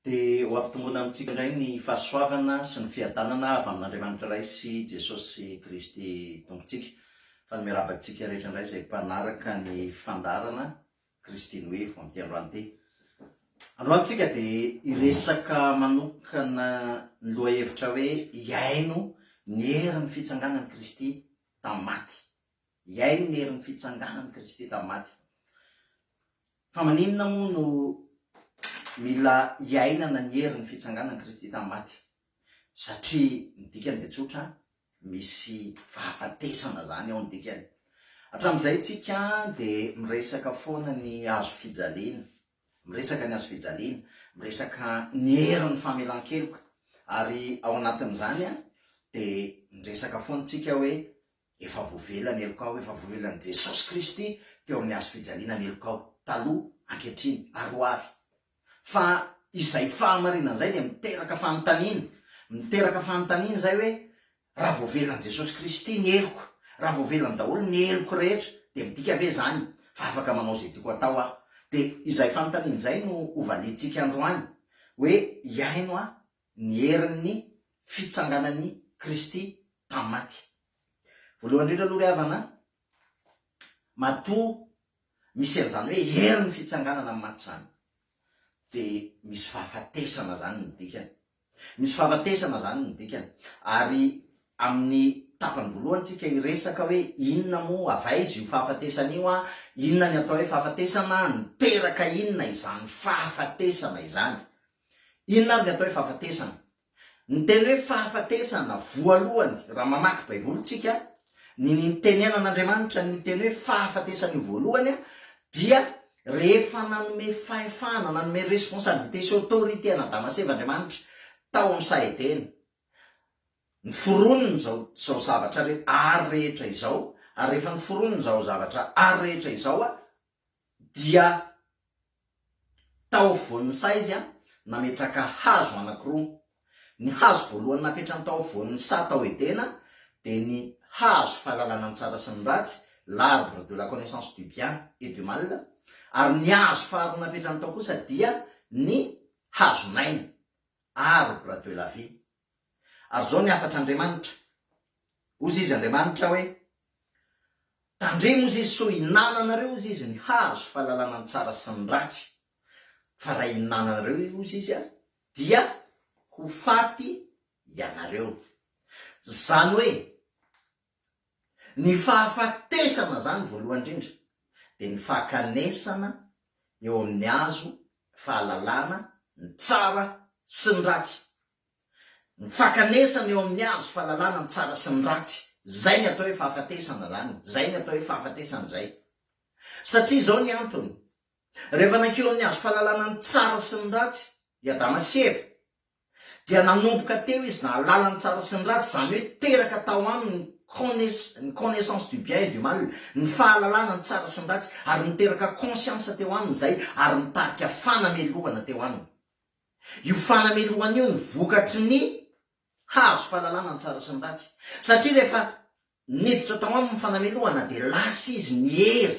Dia ho ampitomboina amintsika indray ny fahasoavana sy ny fiadanana avy amin'Andriamanitra Ray sy Jesosy Kristy Tompontsika. Fa ny miarahaba antsika rehetra indray izay mpanaraka ny fandaharana Kristy no Evo amin'ity androany ity. Androany tsika dia hiresaka manokana ny lohahevitra hoe hihaino ny herin'ny fitsanganan'i Kristy tamin'ny maty. Hihaino ny herin'ny fitsanganan'i Kristy tamin'ny maty. Fa maninona moa no mila hiainana ny herin'ny fitsanganan'i Kristy tamin'ny maty? Satria ny dikany dia tsotra, misy fahafatesana izany ao ny dikany. Hatramin'izay tsika dia miresaka foana ny hazo fijaliana, miresaka ny hazo fijaliana, miresaka ny herin'ny famelan-keloka, ary ao anatin'izany dia miresaka foana tsika hoe Efa voavela ny helokao, efa voavelan'i Jesosy Kristy teo amin'ny hazo fijaliana ny helokao, taloha, ankehitriny, ary ho avy. Fa izay fahamarinana izay dia miteraka fanontaniana, miteraka fanontaniana izay hoe, raha voavelan'i Jesosy Kristy ny heloko, raha voavelany daholo ny heloko rehetra, dia midika ve izany fa afaka manao izay tiako atao aho? Dia izay fanontaniana izay no hovaliantsika androany, hoe hihaino aho ny herin'ny fitsanganan'i Kristy tamin'ny maty. Voalohany indrindra aloha ry havana, matoa misy an'izany hoe herin'ny fitsanganana amin'ny maty izany, dia misy fahafatesana izany ny dikany. Misy fahafatesana izany ny dikany. Ary amin'ny tapany voalohany tsika hiresaka hoe inona moa, avy aiza io fahafatesana io an, inona ny atao hoe fahafatesana, niteraka inona izany fahafatesana izany. Inona ary ny atao hoe fahafatesana? Ny teny hoe fahafatesana voalohany raha mamaky baiboly tsika, ny nitenenan'Andriamanitra ny teny hoe fahafatesana io voalohany dia rehefa nanome fahefana, nanome responsabilité sy autorité an'Adama sy Eva Andriamanitra tao amin'ny saha Edena. Noforoniny izao izao zavatra re ary rehetra izao, ary rehefa noforoniny izao zavatra ary rehetra izao dia Tao afovoan'ny saha izy nametraka hazo anankiroa. Ny hazo voalohany napetrany tao afovoan'ny saha tao Edena dia ny hazo fahalalana ny tsara sy ny ratsy, l'arbre de la connaissance du bien et du mal, ary ny hazo faharoa napetrany tao kosa dia ny hazon'aina, arbre de la vie. Ary izao ny hafatr'Andriamanitra, Hozy Izy Andriamanitra hoe, Tandremo hozy Izy sao hinananareo hozy Izy ny hazo fahalalana ny tsara sy ny ratsy, fa raha hinananareo io hozy Izy dia ho faty ianareo. Izany hoe, ny fahafatesana izany voalohany indrindra dia ny fahakanesana eo amin'ny hazo fahalalana ny tsara sy ny ratsy. Ny fankanesana eo amin'ny hazo fahalalana ny tsara sy ny ratsy, zay ny atao hoe fahafatesana zany, zay ny atao hoe fahafatesana zay. Satria izao ny antony, rehefa nankeo amin'ny hazo fahalalana ny tsara sy ny ratsy i Adama sy Eva, dia nanomboka teo izy nahalala ny tsara sy ny ratsy, izany hoe teraka tao aminy ny ny connaissance du bien et du mal, ny fahalalana ny tsara sy ny ratsy, ary niteraka conscience teo aminy izay, ary nitarika fanamelohana teo aminy. Io fanamelohana io ny vokatry ny hazo fahalalana ny tsara sy ny ratsy. Satria rehefa niditra tao aminy ny fanamelohana dia lasa izy niery,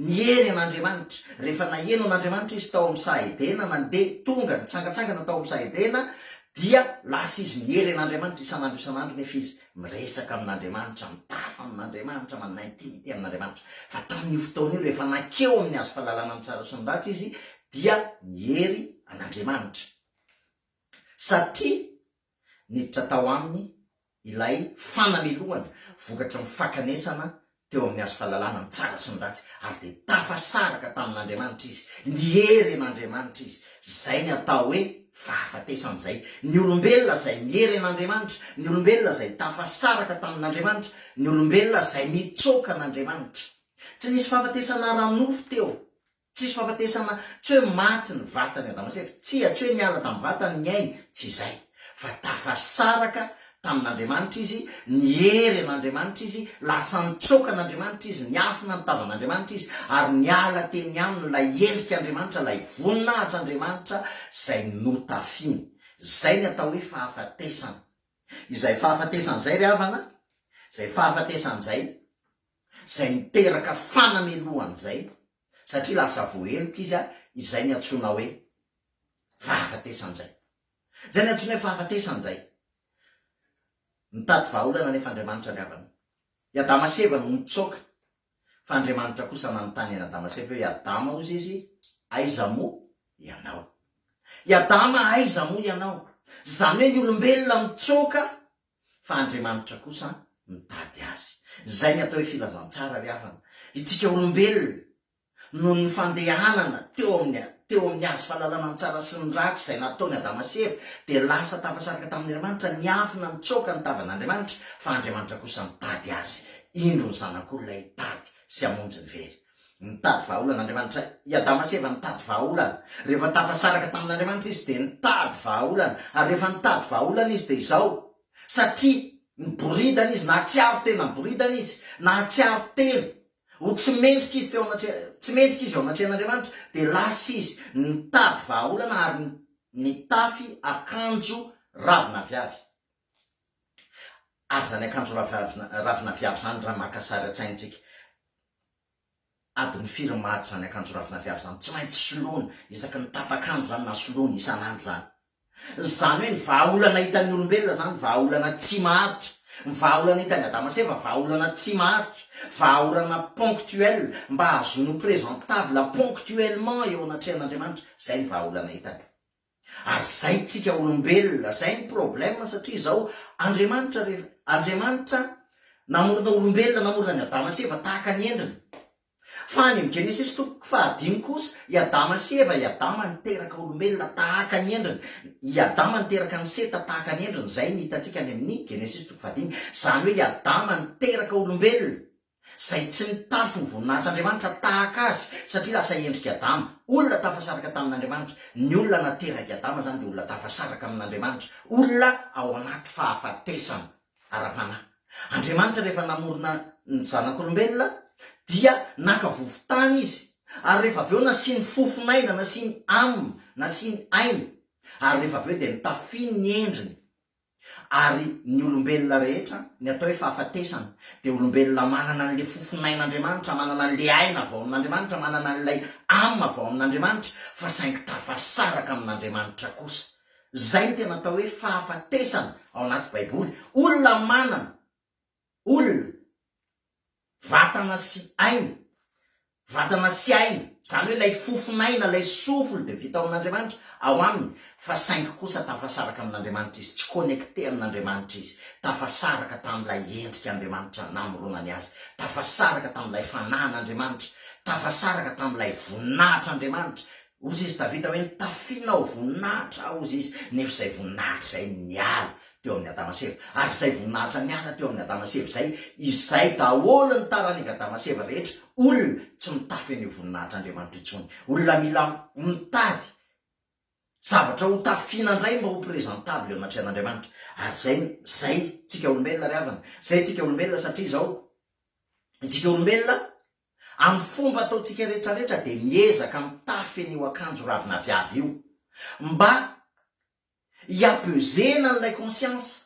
niery an'Andriamanitra. Rehefa naheno an'Andriamanitra izy tao amin'ny saha Edena, nandeha, tonga, nitsangantsangana tao amin'ny saha Edena, dia lasa izy niery an'Andriamanitra isan'andro isan'andro nefa izy miresaka amin'Andriamanitra, mitafa amin'Andriamanitra, manana intimité amin'Andriamanitra. Fa tamin'io fotoana io rehefa nankeo amin'ny hazo fahalalana ny tsara sy ny ratsy izy dia niery an'Andriamanitra, satria niditra tao aminy ilay fanamelohana vokatry ny fankanesana teo amin'ny hazo fahalalana ny tsara sy ny ratsy, ary dia tafasaraka tamin'Andriamanitra izy, niery an'Andriamanitra izy. Izay ny atao hoe fahafatesana izay. Ny olombelona izay miery an'Andriamanitra, ny olombelona izay tafasaraka tamin'Andriamanitra, ny olombelona izay mitsoaka an'Andriamanitra. Tsy nisy fahafatesana ara-nofo teo. Tsisy fahafatesana, tsy hoe maty ny vatan'i Adama sy Eva, tsia, tsy hoe niala tamin'ny vatany ny ainy, tsy izay, fa tafasaraka tamin'Andriamanitra izy, niery an'Andriamanitra izy, lasa nitsoaka an'Andriamanitra izy, niafina ny tavan'Andriamanitra izy, ary niala teny aminy ilay endrik'Andriamanitra, ilay voninahitr'Andriamanitra izay notafiany. Izay ny atao hoe fahafatesana. Izay fahafatesana izay ry havana, izay fahafatesana izay, izay niteraka fanamelohana izay, satria lasa voaheloka izy, izay ny antsoina hoe. Fahafatesana izay. Izay ny antsoina hoe fahafatesana izay. Nitady vahaolana anefa Andriamanitra ry havana. I Adama sy Eva no nitsoaka, fa Andriamanitra kosa nanontany an'i Adama sy Eva hoe, I Adama, hozy izy, aiza moa ianao? I Adama, aiza moa ianao? Izany hoe ny olombelona mitsoaka, fa Andriamanitra kosa mitady azy. Izay ny atao hoe filazantsara ry havana. Itsika olombelona, noho ny fandehanana teo amin'ny teo amin'ny hazo fahalalana ny tsara sy ny ratsy izay nataon'i Adama sy Eva, dia lasa tafasaraka tamin'Andriamanitra, niafina nitsoaka ny tavan'Andriamanitra, fa Andriamanitra kosa nitady azy. Indro ny Zanak'olona hitady sy hamonjy ny very. Nitady vahaolana Andriamanitra. I Adama sy Eva nitady vahaolana. Rehefa tafasaraka tamin'Andriamanitra izy dia nitady vahaolana. Ary rehefa nitady vahaolana izy dia izao, satria niboridana izy, nahatsiaro tena niboridana izy, nahatsiaro tena ho tsy mendrika izy teo anatreha, tsy mendrika izy eo anatrehan'Andriamanitra, dia lasa izy nitady vahaolana ary nitafy akanjo ravin'aviavy. Ary izany akanjo ravin'aviavy izany raha maka sary an-tsaintsika, adiny firy maty izany akanjo ravin'aviavy izany? Tsy maintsy soloina isaky ny tapak'andro izany na soloina isan'andro izany. Izany hoe ny vahaolana hitan'ny olombelona izany vahaolana tsy maharitra. Ny vahaolana hitan'i Adama sy Eva vahaolana tsy maharitra, vahaorana ponctuel mba hahazoany ho présentable ponctuellement eo anatrehan'Andriamanitra, izay ny vahaolana hitany. Ary zay tsika olombelona, zay ny problème satria zao Andriamanitra rehefa, Andriamanitra namorona olombelona, namorona an'i Adama sy Eva tahaka ny endriny. Fa any amin'ny Genesisy toko fahadimy kosa, i Adama sy Eva, i Adama niteraka olombelona tahaka ny endriny, i Adama niteraka an'i Seta tahaka ny endriny, zay ny hitantsika any amin'ny Genesisy toko fahadimy, zany hoe i Adama niteraka olombelona. izay tsy nitafy ny voninahitr'Andriamanitra tahaka azy, satria lasa endrik'i Adama, olona tafasaraka tamin'Andriamanitra. Ny olona naterak'i Adama izany dia olona tafasaraka amin'Andriamanitra, olona ao anaty fahafatesana ara-panahy. Andriamanitra rehefa namorona ny zanak'olombelona dia naka vovo-tany Izy, ary rehefa avy eo nasiany fofon'aina, nasiany âme, nasiany aina, ary rehefa avy eo dia nitafiany ny endriny. Ary ny olombelona rehetra, ny atao hoe fahafatesana, dia olombelona manana an'ilay fofon'ain'Andriamanitra, manana an'ilay aina avy ao amin'Andriamanitra, manana an'ilay âme avy ao amin'Andriamanitra, fa saingy tafasaraka amin'Andriamanitra kosa. Izay no tena atao hoe fahafatesana ao anaty Baiboly. Olona manana, olona, vatana sy aina, vatana sy aina, izany hoe ilay fofon'aina, ilay souffle de vie tao amin'Andriamanitra, ao aminy, fa saingy kosa tafasaraka amin'Andriamanitra izy, tsy connecté amin'Andriamanitra izy, tafasaraka tamin'ilay endrik'Andriamanitra namoronany azy, tafasaraka tamin'ilay fanahin'Andriamanitra, tafasaraka tamin'ilay voninahitr'Andriamanitra, hozy izy Davida hoe nitafianao voninahitra aho hozy izy, nefa izay voninahitra izay niala teo amin'i Adama sy Eva. Ary izay voninahitra niala teo amin'i Adama sy Eva izay, izay daholo ny taranak'i Adama sy Eva rehetra, olona tsy mitafy an'io voninahitr'Andriamanitra intsony. Olona mila mitady zavatra ho tafiana indray mba ho présentable eo anatrehan'Andriamanitra. Ary izay, izay tsika olombelona ry havana, izay tsika olombelona satria izao, itsika olombelona, amin'ny fomba ataontsika rehetra rehetra dia miezaka mitafy an'io akanjo ravin'aviavy io mba hiapezena an'ilay conscience,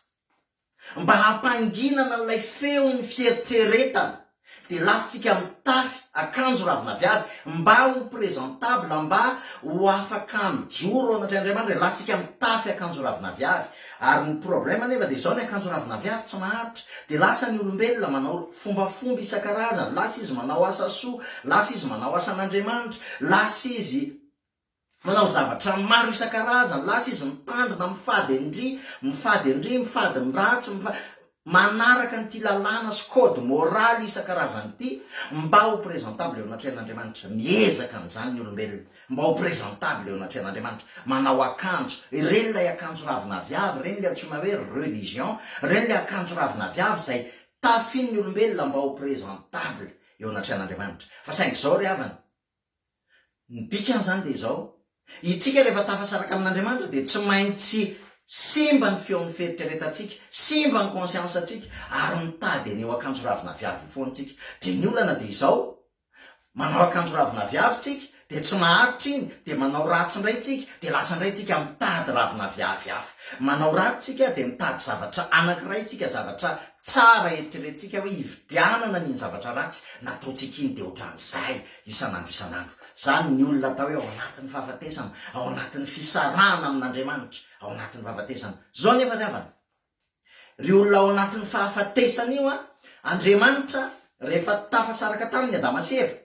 mba hampanginana an'ilay feon'ny fieritreretana, dia lasa tsika mitafy akanjo ravin'aviavy mba ho présentable, mba ho afaka mijoro ao anatrehan'Andriamanitra, dia lasa tsika mitafy akanjo ravin'aviavy, ary ny problème anefa dia izao ny akanjo ravin'aviavy tsy maharitra, dia lasa ny olombelona manao fombafomba isan-karazany, lasa izy manao asa soa, lasa izy manao asan'Andriamanitra, lasa izy. Manao zavatra maro isan-karazany, lasa izy mitandrina, mifady an-dry, mifady an-dry, mifady ny ratsy, mifa-, manaraka an'ity lalàna sy code moral isan-karazany ity mba ho présentable eo anatrehan'Andriamanitra. Miezaka an'izany ny olombelona mba ho présentable eo anatrehan'Andriamanitra. Manao akanjo, ireny ilay akanjo ravin'aviavy, ireny ilay antsoina hoe religion, ireny ilay akanjo ravin'aviavy izay tafin'ny olombelona mba ho présentable eo anatrehan'Andriamanitra. Fa saingy izao ry havana, Ny dikan'izany dia izao, itsika rehefa tafasaraka amin'Andriamanitra dia tsy maintsy simba ny feon'ny fieritreretantsika, simba ny conscience-ntsika, ary mitady an'io akanjo ravin'aviavy io foana tsika. Dia ny olana dia izao, manao akanjo ravin'aviavy tsika, dia tsy maharitra iny, dia manao ratsy indray tsika, dia lasa indray tsika mitady ravin'aviavy hafa. Manao ratsy tsika dia mitady zavatra anankiray tsika, zavatra tsara eritreretintsika hoe hividianana an'iny zavatra ratsy nataontsika iny, dia ohatran'izay. isan'andro isan'andro. Izany ny olona atao hoe ao anatin'ny fahafatesana, ao anatin'ny fisarahana amin'Andriamanitra, ao anatin'ny fahafatesana. Izao anefa ry havana, ry olona ao anatin'ny fahafatesana io an, Andriamanitra rehefa tafasaraka taminy Adama sy Eva,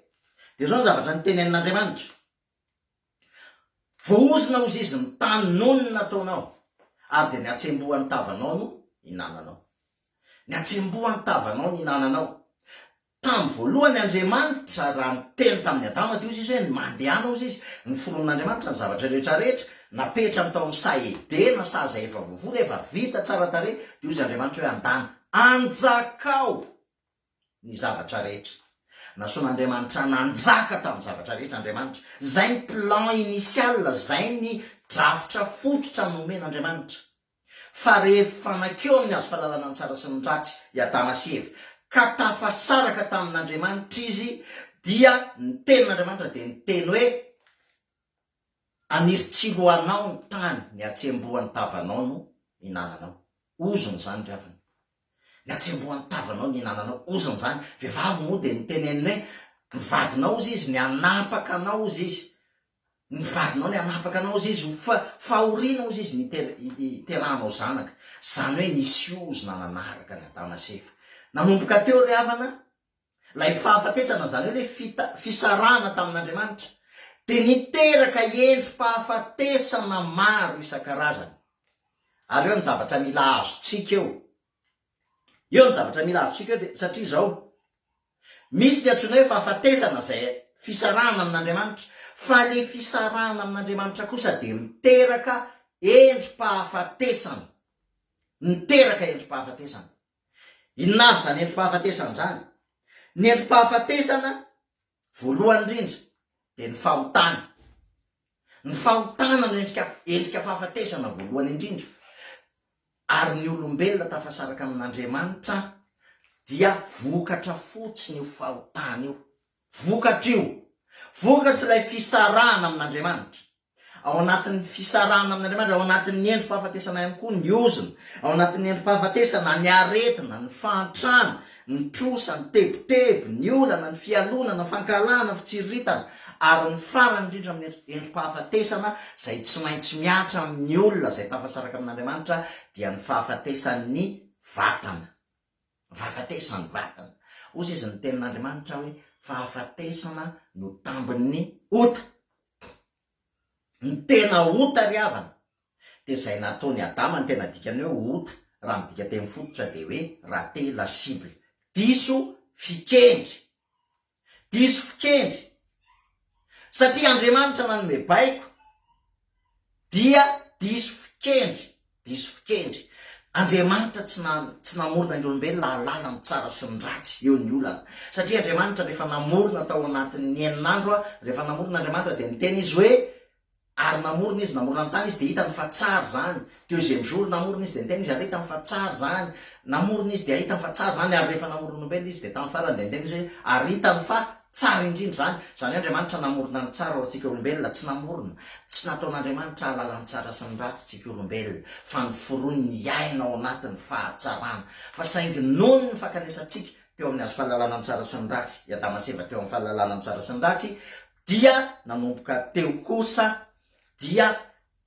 dia izao ny zavatra nitenenin'Andriamanitra, Voaozona hozizy ny tany noho ny nataonao, ary dia ny hatsembohan'ny tavanao no hinananao. Ny hatsembohan'ny tavanao no hinananao. Tamin'ny voalohany Andriamanitra raha niteny tamin'i Adama dia hozy izy hoe mandehana hozy izy, noforonin'Andriamanitra ny zavatra rehetra rehetra, napetrany tao amin'ny saha Edena, saha izay efa voavoly, efa vita tsara tarehy, dia hozy Andriamanitra hoe andana, anjakao ny zavatra rehetra. Nasaon'Andriamanitra nanjaka tamin'ny zavatra rehetra Andriamanitra. Izay ny plan initial, izay ny drafitra fototra nomen'Andriamanitra. Fa rehefa nankeo amin'ny hazo fahalalana ny tsara sy ny ratsy i Adama sy Eva, ka tafasaraka tamin'Andriamanitra izy, dia ny tenin'Andriamanitra dia niteny hoe, Haniry tsilo ho anao ny tany, ny hatsembohan'ny tavanao no hinananao. Ozona izany ry havana. Ny hatsembohan'ny tavanao no hinananao. Ozona izany. Vehivavy moa dia niteneniny hoe, ny vadinao hozy izy, ny hanapaka anao hozy izy. Ny vadinao ny hanapaka anao hozy izy, ho fa, fahoriana hozy izy ny hiterahanao zanaka. Izany hoe nisy ozona nanaraka an'i Adama sy Eva. Nanomboka teo ry havana, Ilay fahafatesana, izany hoe ilay fita, fisarahana tamin'Andriamanitra, dia niteraka endri-pahafatesana maro isan-karazany. Ary eo ny zavatra mila azontsika eo. Eo ny zavatra mila azontsika eo, dia, satria izao, misy ny antsoina hoe fahafatesana izay fisarahana amin'Andriamanitra, fa ilay fisarahana amin'Andriamanitra kosa dia miteraka endri-pahafatesana. Miteraka endri-pahafatesana. Inona avy izany endri-pahafatesana izany? Ny endri-pahafatesana voalohany indrindra dia ny fahotana. Ny fahotana no endrika endrika fahafatesana voalohany indrindra. Ary ny olombelona tafasaraka amin'Andriamanitra dia vokatra fotsiny io fahotana io. Vokatr'io. Vokatr'ilay fisarahana amin'Andriamanitra. Ao anatin'ny fisarahana amin'Andriamanitra, ao anatin'ny endri-pahafatesana ihany koa ny ozona, ao anatin'ny endri-pahafatesana ny aretina, ny fahantrana, ny trosa, ny tebiteby, ny olana, ny fialonana, ny fankahalana, ny fitsiriritana, ary ny farany indrindra amin'ny endri-pahafatesana izay tsy maintsy mihatra amin'ny olona izay tafasaraka amin'Andriamanitra dia ny fahafatesan'ny vatana. Fahafatesan'ny vatana. Hoy izy ny tenin'Andriamanitra hoe fahafatesana no tambin'ny ota. Ny tena ota ry havana dia izay nataon'i Adama, ny tena dikany hoe ota raha midika teny fototra dia hoe rater la cible, diso fikendry, diso fikendry, satria Andriamanitra nanome baiko dia diso fikendry, Diso fikendry. Andriamanitra tsy na tsy namorona ny olombelona hahalala ny tsara sy ny ratsy. Eo ny olana. Satria Andriamanitra rehefa namorona tao anatin'ny enina andro, rehefa namorona Andriamanitra dia niteny Izy hoe, ary namorona Izy, namorona ny tany Izy dia hitany fa tsara izany. Deuxième jour namorona Izy dia niteny Izy ary hitany fa tsara izany. Namorona Izy dia hitany fa tsara izany ary rehefa namorona olombelona Izy dia tamin'ny farany dia niteny Izy hoe ary hitany fa Tsara indrindra izany. Izany hoe Andriamanitra namorona ny tsara ho antsika olombelona, tsy namorona, tsy nataon'Andriamanitra hahalala ny tsara sy ny ratsy tsika olombelona, fa noforoniny hiaina ao anatin'ny fahatsarana. Fa saingy noho ny fankanesantsika teo amin'ny hazo fahalalana ny tsara sy ny ratsy, i Adama sy Eva teo amin'ny fahalalana ny tsara sy ny ratsy, dia nanomboka teo kosa dia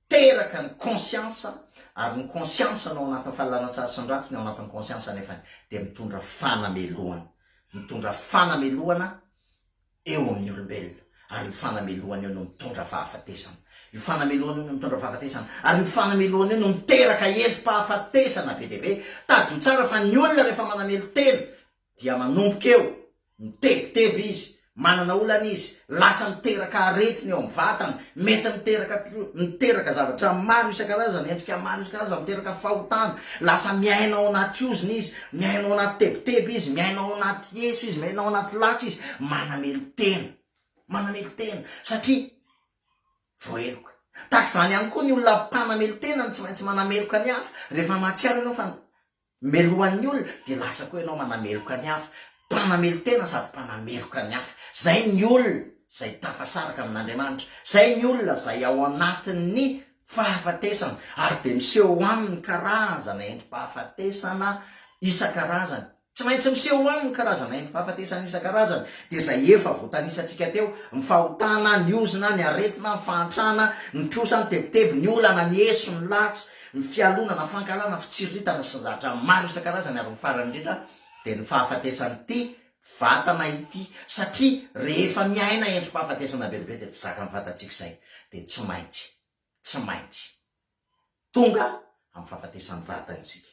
Teraka ny conscience ary ny conscience no ao anatin'ny fahalalana tsara sy ny ratsy, ny ao anatin'ny conscience anefany dia mitondra fanamelohana, mitondra fanamelohana eo amin'ny olombelona ary io fanamelohana io no mitondra fahafatesana, io fanamelohana io no mitondra fahafatesana ary io fanamelohana io no miteraka endri-pahafatesana be dia be. Tadidio tsara fa ny olona rehefa manamelo-tena Dia manomboka eo, mitebiteby izy, manana olana izy, lasa miteraka aretina eo amin'ny vatany, mety miteraka miteraka zavatra maro isan-karazany, endrika maro isan-karazany, miteraka fahotana, lasa miaina ao anaty ozona izy, miaina ao anaty tebiteby izy, miaina ao anaty eso izy, miaina ao anaty latsa izy, manamelo-tena, manamelo-tena, satria voaheloka. Tahaka izany ihany koa ny olona mpanamelo-tena no tsy maintsy manameloka ny hafa, rehefa mahatsiaro ianao fa Melohan'ny olona dia lasa koa ianao manameloka ny hafa. Mpanamelon-tena sady mpanameloka ny hafa. Zay ny olona izay tafasaraka amin'Andriamanitra. Zay ny olona izay ao anatin'ny fahafatesana ary dia miseho aminy karazana endri-pahafatesana isan-karazany. Tsy maintsy miseho aminy ny karazana endri-pahafatesana isan-karazany, dia izay efa voatanisantsika teo, ny fahotana, ny ozona, ny aretina, ny fahantrana, ny trosa, ny tebiteby, ny olana, ny eso, ny latsa, ny fialonana, fankahalana, fitsiriritana sy ny zavatra maro isan-karazany ary ny farany indrindra dia ny fahafatesan'ity vatana ity satria rehefa miaina endri-pahafatesana be dia be dia tsy zakan'ny vatantsika izay dia tsy maintsy, tsy maintsy. Tonga amin'ny fahafatesan'ny vatana isika.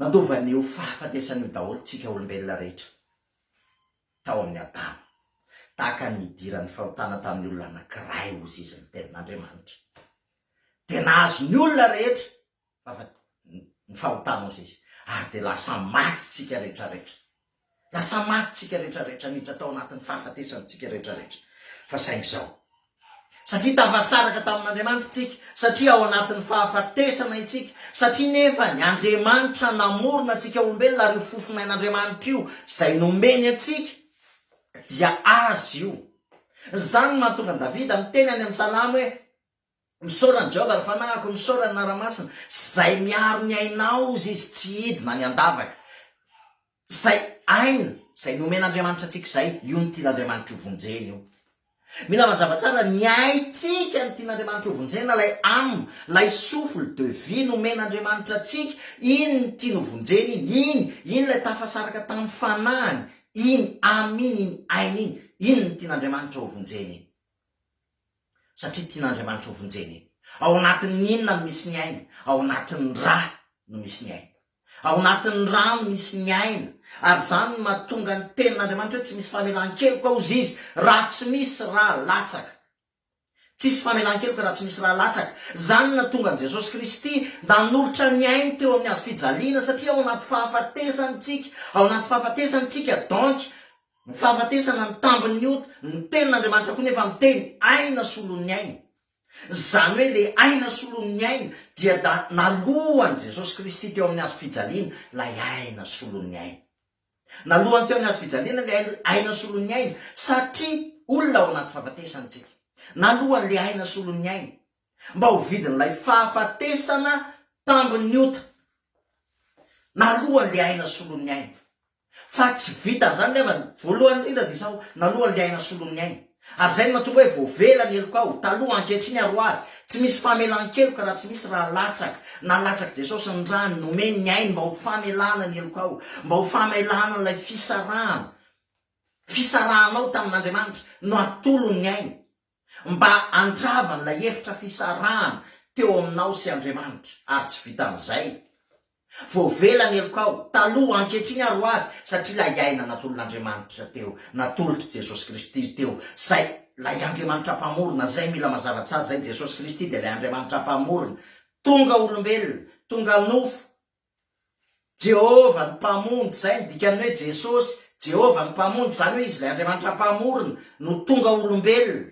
Nandova an'io fahafatesana io daholo tsika olombelona rehetra tao amin'i Adama. Tahaka ny nidiran'ny fahotana tamin'ny olona anankiray hozy izy ny tenin'Andriamanitra. Dia nahazo ny olona rehetra ny fahotana hozy izy. Ary dia lasa maty tsika rehetra rehetra. Lasa maty tsika rehetra rehetra, niditra tao anatin'ny fahafatesana tsika rehetra rehetra. Fa saingy izao, satria tafasaraka tamin'Andriamanitra tsika, satria ao anatin'ny fahafatesana isika, satria nefa ny Andriamanitra namorona antsika olombelona ary io fofonain'Andriamanitra io izay nomeny antsika dia Azy io. Izany no mahatonga an'i Davida miteny any amin'ny Salamo hoe, Misaora an'i Jehovah ry fanahiko, misaora ny Anara-masina, Izay miaro ny ainao izy tsy hidina any an-davaka. Izay aina izay nomen'Andriamanitra antsika izay, io no tian'Andriamanitra ho vonjena io. Mila mazava tsara, ny aintsika no tian'Andriamanitra ho vonjena, ilay âme, ilay souffle de vie nomen'Andriamanitra antsika, iny no tiany ho vonjena iny, iny, iny ilay tafasaraka tamin'ny fanahiny, iny âme iny, iny aina iny, iny no tian'Andriamanitra ho vonjena iny. Satria tian'Andriamanitra ho vonjena iny. Ao anatin'ny inona no misy ny aina? Ao anatin'ny rà no misy ny aina. Ao anatin'ny rà no misy ny aina. Ary izany no mahatonga ny tenin'Andriamanitra hoe tsy misy famelan-keloka hozy izy raha tsy misy rà latsaka. Tsisy famelan-keloka raha tsy misy rà latsaka. Izany no nahatonga an'i Jesosy Kristy nanolotra ny ainy teo amin'ny hazo fijaliana satria ao anaty fahafatesana isika. Ao anaty fahafatesana isika donc Ny fahafatesana ny tambin'ny ota, ny tenin'Andriamanitra koa nefa miteny aina solon'ny aina. Izany hoe le aina solon'ny aina dia da naloan'i Jesosy Kristy teo amin'ny hazo fijaliana ilay aina solon'ny aina. Naloany teo amin'ny hazo fijaliana ilay aina solon'ny aina satria olona ao anaty fahafatesana isika. Naloany le aina solon'ny aina mba ho vidin'ilay fahafatesana tambin'ny ota. Naloany le aina solon'ny aina. Fa tsy vitan'izany nefa, voalohany indrindra dia izao, naloany ilay aina solon'ny aina. Ary izay no mahatonga hoe voavela ny helokao, taloha, ankehitriny ary ho avy. Tsy misy famelan-keloka raha tsy misy rà latsaka. Nalatsak'i Jesosy ny ràny, nomeny ny ainy mba ho famelana ny helokao, mba ho famelana an'ilay fisarahana. Fisarahanao tamin'Andriamanitra no atolony ny ainy. Mba handrava an'ilay efitra fisarahana teo aminao sy Andriamanitra. Ary tsy vitan'izay. Voavela ny helokao, taloha, ankehitriny ary ho avy, satria ilay aina natolon'Andriamanitra teo, natolotr'i Jesosy Kristy teo, izay, ilay Andriamanitra Mpamorona, izay mila mazava tsara izay, Jesosy Kristy dia ilay Andriamanitra Mpamorona, tonga olombelona, tonga nofo, Jehovah ny Mpamonjy, izay no dikan'ny hoe Jesosy, Jehovah ny Mpamonjy, izany hoe Izy ilay Andriamanitra Mpamorona, no tonga olombelona,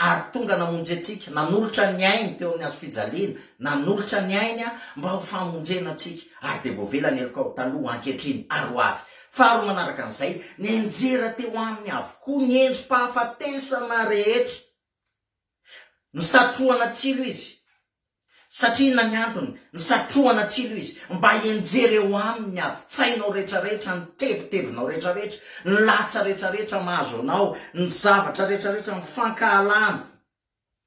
ary tonga namonjy antsika, nanolotra ny ainy teo amin'ny hazo fijaliana, nanolotra ny ainy mba ho famonjena antsika, ary dia voavela ny helokao taloha, ankehitriny, ary ho avy. Faharoa manaraka an'izay, nianjera teo aminy avokoa ny endri-pahafatesana rehetra. Nisatrohana tsilo izy. Satria inona ny antony? Nisatrohana tsilo izy, mba hianjera eo aminy ny adin-tsainao rehetrarehetra, ny tebitebinao rehetrarehetra, ny latsa rehetrarehetra mahazo anao, ny zavatra rehetrarehetra, ny fankahalana,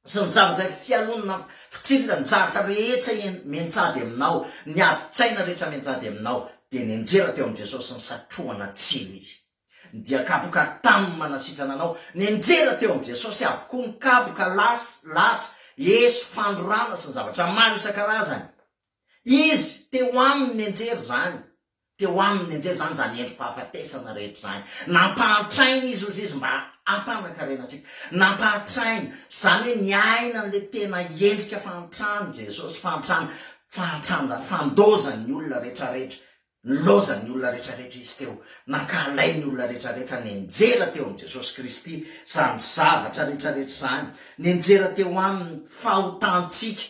sy ny zavatra fialonana, fitsirirana, ny zavatra rehetra mianjady aminao, ny adin-tsaina rehetra mianjady aminao, dia nianjera teo amin'i Jesosy nisatrohana tsilo izy. Ny dia kapoka tam manasitrana anao. Nianjera teo amin'i Jesosy avokoa ny kapoka, lasy, latsa, eso, fandrorana sy ny zavatra maro isan-karazany. Izy, teo aminy nianjera izany. Teo aminy nianjera izany, izany endri-pahafatesana rehetra izany. Nampahantraina izy, hozy izy, mba hampanan-karena antsika. Nampahantraina, izany hoe niaina an'ilay tena endrika fahantrana Jesosy, fahantrana, fahantrana izany, fandozan'ny olona rehetrarehetra. Nilaozan'ny olona rehetrarehetra izy teo, nankahalain'ny olona rehetrarehetra, nianjera teo amin'i Jesosy Kristy izany zavatra rehetrarehetra izany, nianjera teo aminy ny fahotantsika,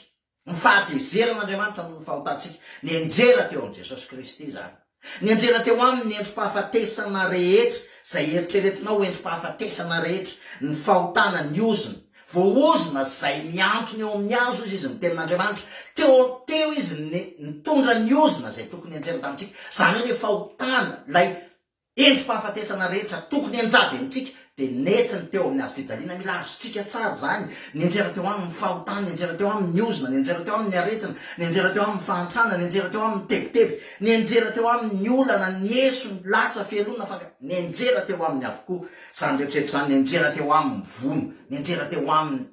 ny fahatezeran'Andriamanitra noho ny fahotantsika, nianjera teo amin'i Jesosy Kristy izany. Nianjera teo aminy ny endri-pahafatesana rehetra, izay eritreretinao ho endri-pahafatesana rehetra, ny fahotana, ny ozona. Voaozona izay mihantona eo amin'ny hazo hozy izy ny tenin'Andriamanitra. Teo teo izy nitondra ny ozona izay tokony hianjera tamintsika. Izany hoe ilay fahotana, ilay Endri-pahafatesana rehetra tokony hianjady amintsika dia nentiny teo amin'ny hazo fijaliana. Mila azontsika tsara izany. Nianjera teo aminy ny fahotana, nianjera teo aminy ny ozona, nianjera teo aminy ny aretina, nianjera teo aminy ny fahantrana, nianjera teo aminy ny tebiteby, nianjera teo aminy ny olana, ny eso, ny latsa, fialonana, fanka-, nianjera teo aminy avokoa izany rehetra rehetra izany, nianjera teo aminy ny vono, nianjera teo aminy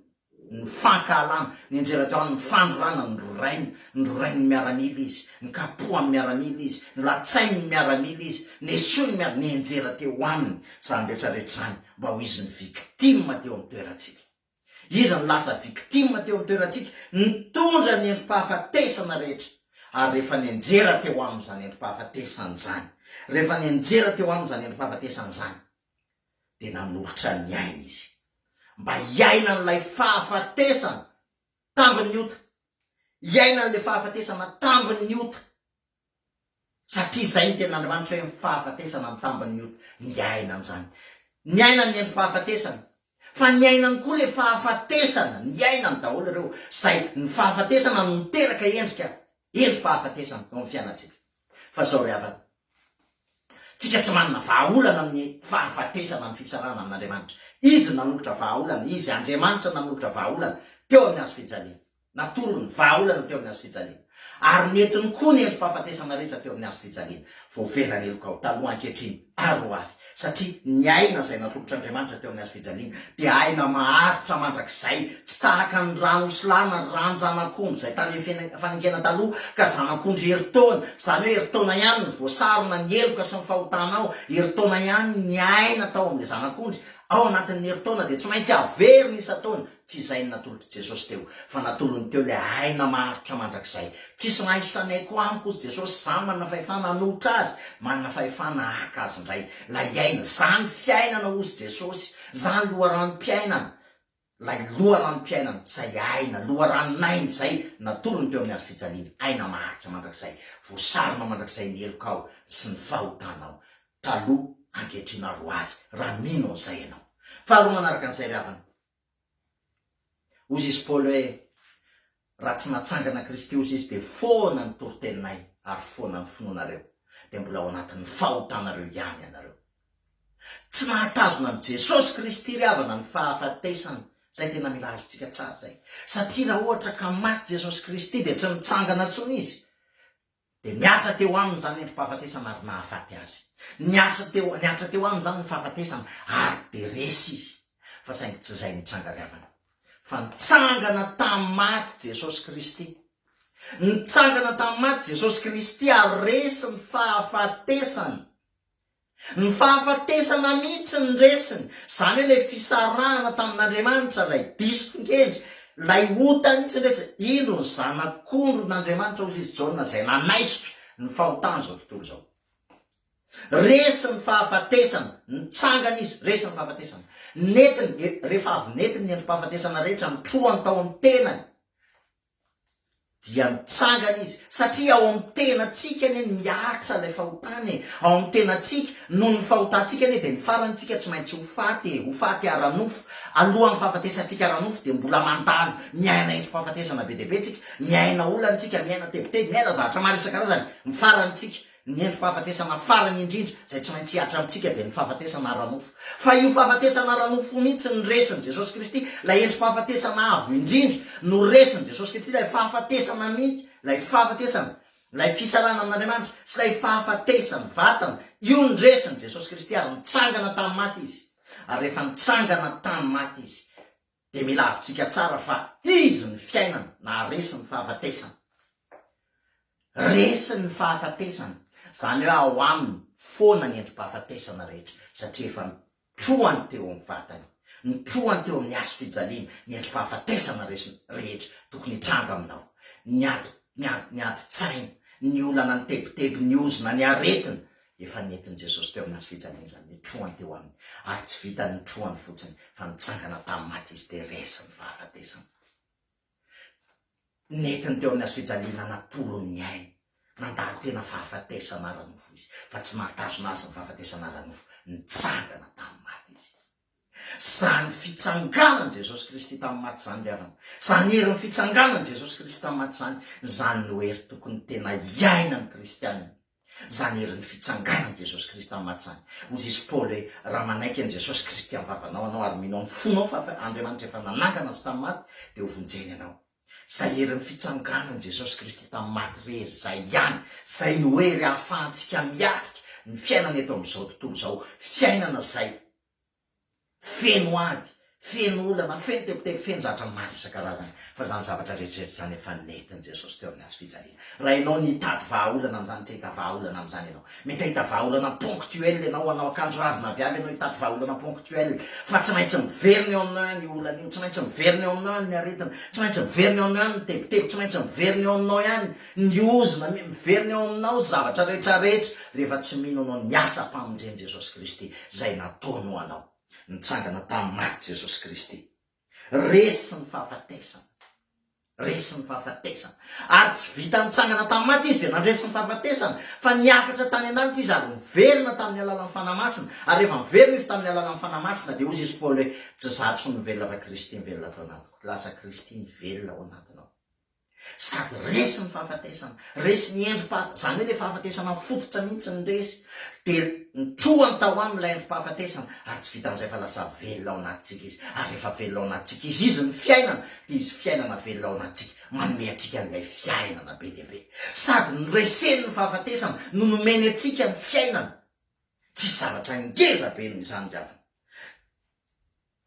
ny fankahalana, nianjera teo aminy ny fandrorana, nororainy, nororain'ny miaramila izy, nikapohan'ny miaramila izy, nolatsain'ny miaramila izy, nesoin'ny miaramila, nianjera teo aminy izany rehetra rehetra izany mba ho izy ny victime teo amin'ny toerantsika. Izy no lasa victime teo amin'ny toerantsika, nitondra ny endri-pahafatesana rehetra, ary rehefa nianjera teo aminy izany endri-pahafatesana izany, rehefa nianjera teo aminy izany endri-pahafatesana izany, dia nanolotra ny ainy izy mba hiainan'ilay fahafatesana tambin'ny ota, hiainan'ilay fahafatesana tambin'ny ota, satria izay ny tenin'Andriamanitra hoe ny fahafatesana ny tambin'ny ota, niaina an'izany, niaina ny endri-pahafatesana, fa niainany koa ilay fahafatesana, niainany daholo ireo, izay ny fahafatesana no niteraka endrika, endri-pahafatesana eo amin'ny fiainantsika. Fa izao ry havana, tsika tsy manana vahaolana amin'ny fahafatesana amin'ny fitsarana amin'Andriamanitra. Izy no nanolotra vahaolana, Izy Andriamanitra nanolotra vahaolana teo amin'ny hazo fijaliana. Natolony vahaolana teo amin'ny hazo fijaliana. Ary nentiny koa ny endri-pahafatesana rehetra teo amin'ny hazo fijaliana. Voavela ny helokao, taloha, ankehitriny, ary ho avy. Satria ny aina izay natolotr'Andriamanitra teo amin'ny hazo fijaliana dia aina maharitra mandrakizay, tsy tahaka ny ran'osilana, ran-janak'omby izay tany amin'ny fanekena taloha, ka zanak'ondry herintaona, izany hoe herintaona ihany no voasarona ny heloka sy ny fahotanao, herintaona ihany ny aina tao amin'ilay zanak'ondry, ao anatin'ny herintaona dia tsy maintsy averina isan-taona, Tsy izay no natolotr'i Jesosy teo, fa natolony teo ilay aina maharitra mandrakizay. Tsisy mahaisotra ny aiko amiko, hozy Jesosy, izaho manana fahefana hanolotra azy, manana fahefana haka azy indray. Ilay aina, izany fiainana, hozy Jesosy, izany loharanom-piainana, ilay loharanom-piainana, izay aina, loharanon'aina izay natolony teo amin'ny hazo fijaliana, aina maharitra mandrakizay, voasarona mandrakizay ny helokao sy ny fahotanao, taloha, ankehitriny ary ho avy, raha mino an'izay ianao. Faharoa manaraka an'izay ry havana, Hozy izy Paoly hoe, Raha tsy natsangana Kristy hozy izy dia foana ny toriteninay ary foana ny finoanareo, dia mbola ao anatin'ny fahotanareo ihany ianareo. Tsy nahatazona an'i Jesosy Kristy ry havana ny fahafatesana, izay tena mila azontsika tsara izay. Satria raha ohatra ka maty Jesosy Kristy dia tsy mitsangana intsony Izy, Dia nihatra teo aminy izany endri-pahafatesana ary nahafaty azy. Niasa teo, nihatra teo aminy izany ny fahafatesana ary dia resy izy. Fa saingy tsy izay nitranga ry havana. Fa nitsangana tamin'ny maty Jesosy Kristy. Nitsangana tamin'ny maty Jesosy Kristy ary resy ny fahafatesana. Ny fahafatesana mihitsy ny resiny, izany hoe ilay fisarahana tamin'Andriamanitra, ilay diso fikendry, ilay ota mihitsy ny resiny. Indro ny Zanak'ondrin'Andriamanitra, hozy izy Jaona, izay nanaisotra ny fahotan'izao tontolo izao. Resy ny fahafatesana, nitsangana izy, resy ny fahafatesana. Nentiny, rehefa avy nentiny ny endri-pahafatesana rehetra, nitrohany tao amin'ny tenany, dia mitsangana izy, satria ao amin'ny tenantsika anie no mihatra ilay fahotana e, ao amin'ny tenantsika, noho ny fahotantsika anie dia ny farany tsika tsy maintsy ho faty e, ho faty ara-nofo, alohan'ny fahafatesantsika ara-nofo dia mbola mandalo, miaina endri-pahafatesana be dia be tsika, miaina olana tsika, miaina tebiteby, miaina zavatra maro isan-karazany, ny farany tsika. Ny endri-pahafatesana farany indrindra izay tsy maintsy hihatra amintsika dia ny fahafatesana ara-nofo. Fa io fahafatesana ara-nofo io mihitsy no resin'i Jesosy Kristy, ilay endri-pahafatesana avo indrindra no resin'i Jesosy Kristy, ilay fahafatesana mihitsy, ilay fahafatesana, ilay fisarahana amin'Andriamanitra sy ilay fahafatesan'ny vatana, io no resin'i Jesosy Kristy ary nitsangana tamin'ny maty Izy. Ary rehefa nitsangana tamin'ny maty Izy, dia mila azontsika tsara fa Izy ny fiainana naharesy ny fahafatesana. Resiny ny fahafatesana, izany hoe ao aminy foana ny endri-pahafatesana rehetra, satria efa nitrohany teo amin'ny vatany, nitrohany teo amin'ny hazo fijaliana ny endri-pahafatesana resiny rehetra tokony hitranga aminao, ny ady, ny ady, ny adin-tsaina, ny olana, ny tebiteby, ny ozona, ny aretina, Efa nentin'i Jesosy teo amin'ny hazo fijaliana izany, nitrohany teo aminy, ary tsy vitan'ny nitrohany fotsiny, fa nitsangana tamin'ny maty izy dia resy ny fahafatesana. Nentiny teo amin'ny hazo fijaliana natolony ny ainy, nandalo tena fahafatesana ara-nofo izy, fa tsy nahatazona azy ny fahafatesana ara-nofo, nitsangana tamin'ny maty izy. Izany fitsanganan'i Jesosy Kristy tamin'ny maty izany ry havana, izany herin'ny fitsanganan'i Jesosy Kristy tamin'ny maty izany, izany no hery tokony tena hiainan'ny kristiana. Izany herin'ny fitsanganan'i Jesosy Kristy tamin'ny maty izany. Hoy izy Paoly hoe, Raha manaiky an'i Jesosy Kristy amin'ny vavanao ianao ary mino amin'ny fonao fa Andriamanitra efa nanangana Azy tamin'ny maty, dia hovonjena ianao. Izay herin'ny fitsanganan'i Jesosy Kristy tamin'ny maty irery izay ihany, izay no hery ahafahantsika miatrika ny fiainana eto amin'izao tontolo izao, fiainana izay feno ady, feno olana, feno tebiteby, feno zavatra maro isan-karazany, fa izany zavatra rehetra rehetra izany efa nentin'i Jesosy teo amin'ny hazo fijaliana. Raha ianao nitady vahaolana amin'izany, tsy hahita vahaolana amin'izany ianao. Mety hahita vahaolana ponctuel ianao, hanao akanjo ravina avy avy ianao hitady vahaolana ponctuel, fa tsy maintsy miverina eo aminao ihany io olana io, tsy maintsy miverina eo aminao ihany ny aretina, tsy maintsy miverina eo aminao ihany ny tebiteby, tsy maintsy miverina eo aminao ihany ny ozona, miverina eo aminao zavatra rehetra rehetra rehefa tsy mino anao ny asam-pamonjen'i Jesosy Kristy izay nataony ho anao. Nitsangana tamin'ny maty Jesosy Kristy. Resy ny fahafatesana. Resy ny fahafatesana. Ary tsy vita nitsangana tamin'ny maty Izy dia nandresy ny fahafatesana, fa niakatra tany an-danitra Izy ary niverina tamin'ny alalan'ny Fanahy Masina. Ary rehefa niverina Izy tamin'ny alalan'ny Fanahy Masina dia hoy Izy Paoly hoe, Tsy izaho intsony no velona fa Kristy mivelona ato anatiko. Lasa Kristy mivelona ao anatinao. Sady resy ny fahafatesana, resy ny endri-pahafatesana, izany hoe ilay fahafatesana fototra mihitsy no resy, dia nitrohany tao aminy ilay endri-pahafatesana, ary tsy vitan'izay fa lasa velona ao anatintsika izy, ary rehefa velona ao anatintsika izy, izy ny fiainana, dia izy fiainana velona ao anatintsika, manome antsika an'ilay fiainana be dia be. Sady noreseny ny fahafatesana no nomeny antsika ny fiainana. Tsisy zavatra ngeza be noho izany ry havana.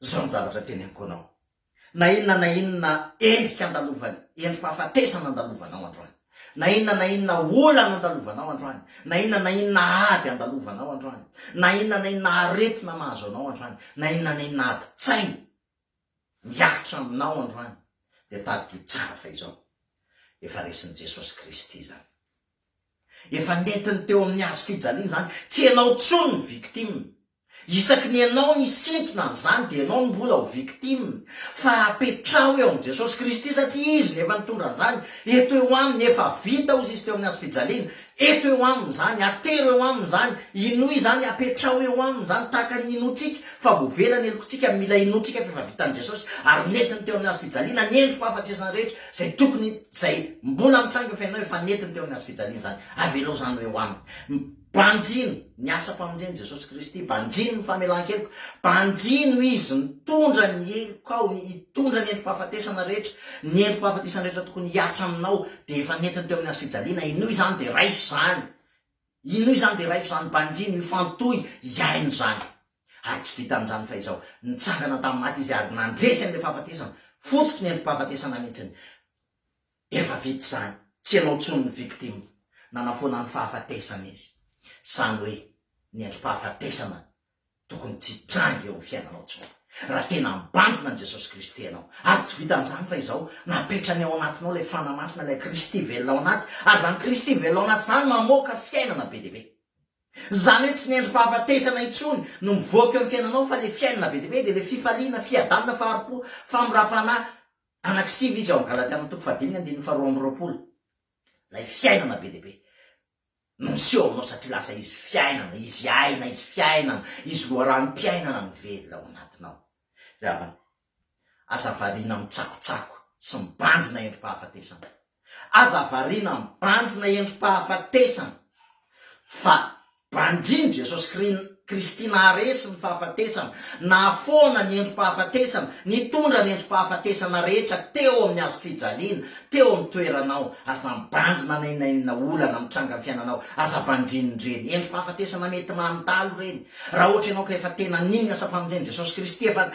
Izao ny zavatra teneniko anao, na inona na inona endrika andalovany, endri-pahafatesana andalovanao androany, na inona na inona olana andalovanao androany, na inona na inona ady andalovanao androany, na inona na inona aretina mahazo anao androany, na inona na inona adin-tsaina mihatra aminao androany, dia tadidio tsara fa izao, efa resin'i Jesosy Kristy izany. Efa nentiny teo amin'ny hazo fijaliana izany. Tsy ianao intsony ny victime. Isaky ny ianao nisintona an'izany dia ianao no mbola ho victime. Fa apetraho eo amin'i Jesosy Kristy satria Izy no efa nitondra an'izany. Eto eo Aminy, efa vita hozy Izy teo amin'ny hazo fijaliana. Eto eo Aminy izany, atero eo Aminy izany, inoy izany, apetraho eo Aminy izany tahaka ny inoantsika fa voavela ny helokontsika, mila inoantsika fa efa vitan'i Jesosy ary nentiny teo amin'ny hazo fijaliana ny endri-pahafatesana rehetra izay tokony, izay mbola mitranga eo fiainanao efa nentiny teo amin'ny hazo fijaliana izany. Avelao izany ho eo Aminy. Banjino ny asam-pamonjen'i Jesosy Kristy, banjino ny famelan-keloka, banjino Izy mitondra ny helokao, ny hitondra ny endri-pahafatesana rehetra, ny endri-pahafatesana rehetra tokony hihatra aminao dia efa nentiny teo amin'ny hazo fijaliana, inoy izany dia raiso izany, inoy izany dia raiso izany, banjino, ifantohy, hiaino izany. Ary tsy vitan'izany fa izao, nitsangana tamin'ny maty Izy ary nandresy an'ilay fahafatesana, fototry ny endri-pahafatesana mihitsiny. Efa vita izany, tsy ianao intsony ny victime, nanafoana ny fahafatesana izy. Izany hoe ny endri-pahafatesana tokony tsy hitranga eo amin'ny fiainanao intsony. Raha tena mibanjina an'i Jesosy Kristy ianao. Ary tsy vitan'izany fa izao, napetrany ao anatinao ilay Fanahy Masina, ilay Kristy velona ao anaty, ary izany Kristy velona ao anaty izany mamoaka fiainana be dia be. Izany hoe tsy ny endri-pahafatesana intsony no mivoaka eo amin'ny fiainanao fa ilay fiainana be dia be dia ilay fifaliana, fiadanana, fahari-po, famoram-panahy, Anankisivy izy ao amin'ny Galatiana toko fahadimy ny andininy faharoa amby 20. Ilay fiainana be dia be no miseho aminao satria lasa izy fiainana, izy aina, izy fiainana, izy loharanom-piainana mivelona ao anatinao. Ry havana, aza variana mitsakotsako sy mibanjina endri-pahafatesana. Aza variana mibanjina endri-pahafatesana fa banjino Jesosy Kristy naharesy ny fahafatesana, nahafoana ny endri-pahafatesana, nitondra ny endri-pahafatesana rehetra teo amin'ny hazo fijaliana, teo amin'ny toeranao. Aza mibanjina na inona inona olana mitranga amin'ny fiainanao, aza banjinina ireny endri-pahafatesana mety mandalo ireny. Raha ohatra ianao ka efa tena nino ny asam-pamonjen'i Jesosy Kristy, efa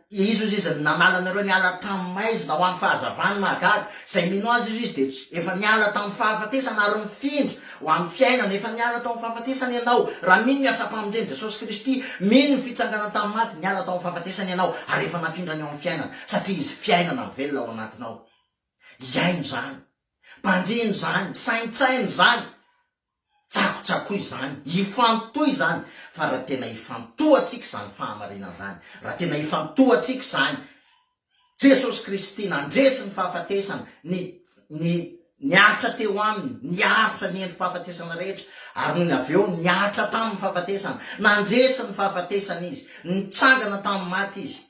Izy hozy izy nanala anareo niala tamin'ny maizina ho amin'ny fahazavany mahagaga. Izay mino Azy hozy izy dia tsy efa niala tamin'ny fahafatesana ary mifindra ho amin'ny fiainana. Efa niala tao amin'ny fahafatesana ianao raha mino ny asam-pamonjen'i Jesosy Kristy, mino ny fitsanganany tamin'ny maty, niala tao amin'ny fahafatesana ianao ary efa nafindrany ao amin'ny fiainana satria Izy fiainana mivelona ao anatinao. Hiaino izany. Banjino izany. Saintsaino izany. Tsakotsakoy izany, ifantohy izany, fa raha tena ifantohantsika izany fahamarinana izany, raha tena ifantohantsika izany Jesosy Kristy nandresy ny fahafatesana, ny ny. Niaritra teo aminy, niaritra ny endri-pahafatesana rehetra, ary nony avy eo niaritra tamin'ny fahafatesana. Nandresy ny fahafatesana Izy, nitsangana tamin'ny maty Izy,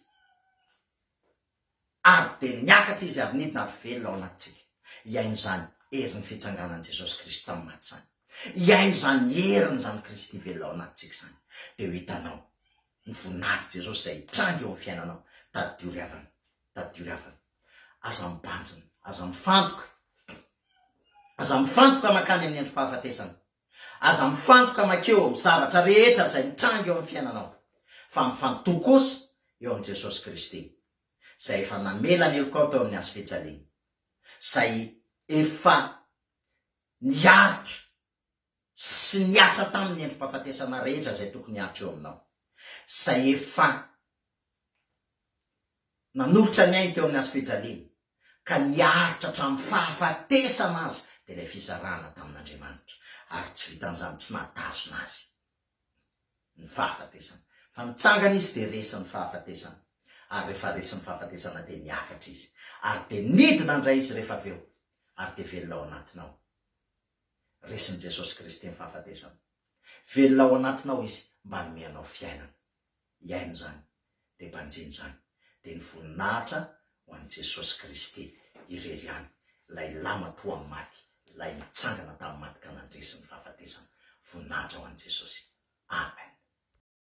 ary dia niakatra Izy ary nidina ary velona ao anatintsika. Hihaino izany herin'ny fitsanganan'i Jesosy Kristy tamin'ny maty izany. Hihaino izany herin'izany Kristy velona ao anatintsika izany, dia ho hitanao ny voninahitr'i Jesosy izay hitranga eo amin'ny fiainanao. Tadidio ry havana, tadidio ry havana. Aza mibanjina, aza mifantoka, aza mifantoka mankany amin'ny androm-pahafatesana, aza mifantoka mankeo amin'ny zavatra rehetra izay mitranga eo amin'ny fiainanao, fa mifantoha kosa eo amin'i Jesosy Kristy, izay efa namela ny helokao teo amin'ny hazo fijaliana, izay efa niaritra sy nihatra taminy ny endri-pahafatesana rehetra izay tokony hihatra eo aminao, izay efa nanolotra ny ainy teo amin'ny hazofijaliana, ka niaritra hatramin'ny fahafatesana aza, dia ilay fisarahana tamin'Andriamanitra, ary tsy vitan'izany tsy nahatazona azy ny fahafatesana, fa nitsangana izy dia resy ny fahafatesana, ary rehefa resy ny fahafatesana dia niakatra izy, ary dia nidina indray izy rehefa avy eo, ary dia velona ao anatinao. Resin'i Jesosy Kristy ny fahafatesana. Velona ao anatinao Izy mba hanome anao fiainana. Hiaino izany, dia banjino izany. Dia ny voninahitra ho an'i Jesosy Kristy irery ihany, ilay lamatoa maty, ilay nitsangana tamin'ny maty ka nandresy ny fahafatesana. Voninahitra ho an'i Jesosy. Amen.